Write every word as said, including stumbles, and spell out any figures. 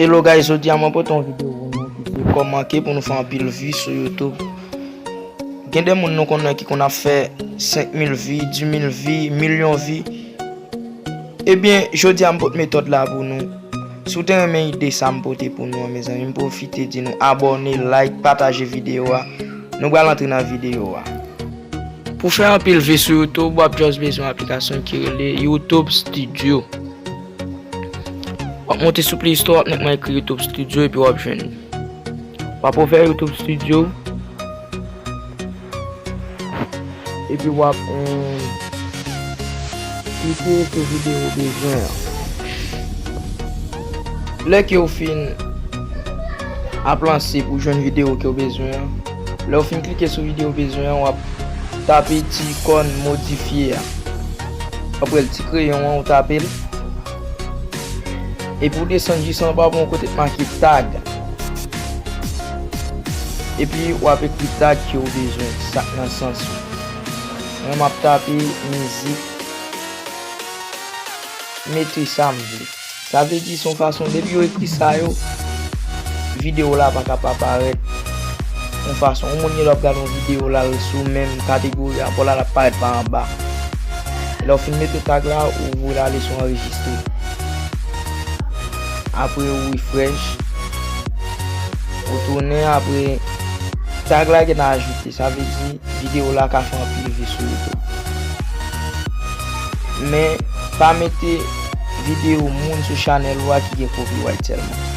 Hello guys, jodi a mwen pote yon videyo pou nou ki se kòman ke pou nou fè anpil vi sou YouTube. Gen de moun nou konnen ki konn ap fè senk mil vi, dis mil vi, milyon vi. Ebyen, jodi a m pote metòd la pou nou. Si w te renmen ide sa m pote pou nou an, mezanmi, m pwofite di nou abòne, like, pataje videyo a. Nou pral antre nan videyo a. Pou fè anpil vi sou YouTube, w ap just bezwen aplikasyon ki rele YouTube Studio. W ap monte sou Play Store, w ap nèkman ekri YouTube Studio epi w ap jwenn li. W ap ouvè YouTube Studio. Epi w ap, eh, klike sou videyo w bezwen an. Lè ke w fin ap lanse pou jwenn videyo ke w bezwen an, lè w fin klike sou videyo w bezwen an, w ap tape ti ikòn modifye a. W ap wè l, ti kreyon an, w tape l. Epi w desann jis anba, w ap wè yon kote k make tag. Epi w ap ekri tag ke w bezwen, sa k nan sans ou. Mwen, m ap tape mizik mete sa m vle. Sa vle di, se yon fason, depi yo ekri sa yo, videyo w la pa ka pa parèt yon fason. Yon moun gen dwa ap gade yon videyo, l al sou menm kategori a, pou l al ap parèt pa anba. Lè w fin mete tag la, ou voye l ale sou anrejistre. Apre, ou refresh. Ou tounen, apre, tag la gentan ajoute. Sa vle di, videyo w la ka fè anpil vi sou YouTube. Men, pa mete videyo moun sou chanèl ou a ki gen copyright sèlman.